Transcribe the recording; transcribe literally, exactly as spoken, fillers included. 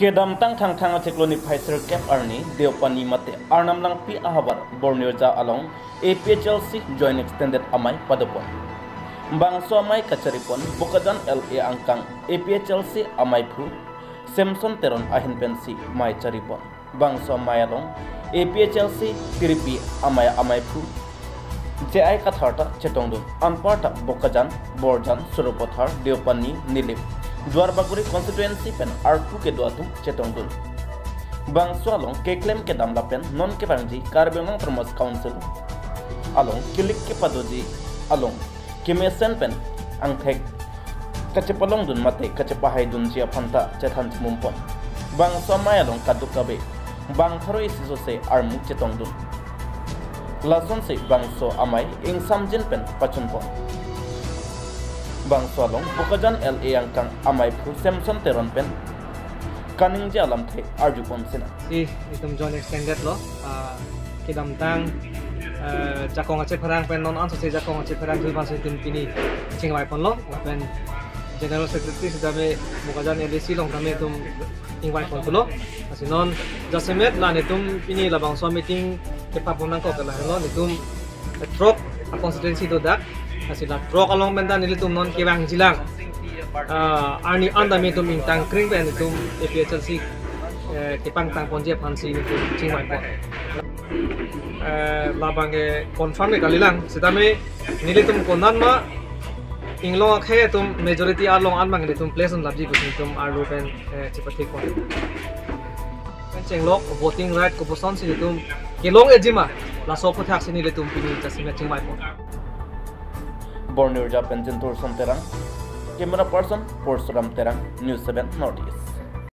Kedamtang Thangthang achiklo niphai sirkep arni Deopani mate Arnam Langpi ahavar Borneo Arja along A P H L C Joint Extended amei padopon. Bangso amei kacharipon Bokajan L A angkang A P H L C ameiphu Samson Teron ahin pensi mei charipon. Bangso amei along A P H L C tiripi amei ameiphu J I Kathar ta chetongdun. Anparta Bokajan, Borjan, Sarupathar, Deopani, Nilip, Duarbagori constituency pen arpu kedo atum chetongdun. Bangso along keklem kedam lapen non kevangji Karbi Anglong Autonomous Council along kilik kepadoji along kemesen pen angthek kachepalongdun mate kachepahaidunji aphan ta chethan chimumpon. Bangso amei along kadokave bang pharo isi sose armu chetongdun. Lasonsi bangso amei ingsamjin pen pachunpon. Bangso along Bokajan L A angkang ameiphu Samson Teron pen kaningje alamthe arjupon sinang. Si itum Joint Extended lo, ah, kedamtang, eh, jakong achepherang pen non ansose jakong achepherang dui bangso itum pini chingvaiponlo, lapen General Secretary sitame Bokajan L A C along tame itum ingvaiponlo. Lasi non jasemet la netum pini labangso meeting kepapon nangkok ke lahenlo, netum throk a constituency dodak. Lasi la throk along pen ta nelitum non kevangjilang, ah, arni an tame itum ingtang kring pen itum A P H L C, eh, kepangtangponji aphansi netum chingvaipon. Eh, labang ke confirm ke kalilang, sitame nelitum konat ma inglong akhei atum majority arlong an bang netum place un lapji pusi netum arlo pen, eh, chepathekpon. Pen chenglok voting right kopusonsi netum kelong-eji ma, laso aphuthaksi nelitum pini jasemet chingvaipon. Borneo Arja pen Jintur Son Terang, camera person Pursuram Terang, News seven North East.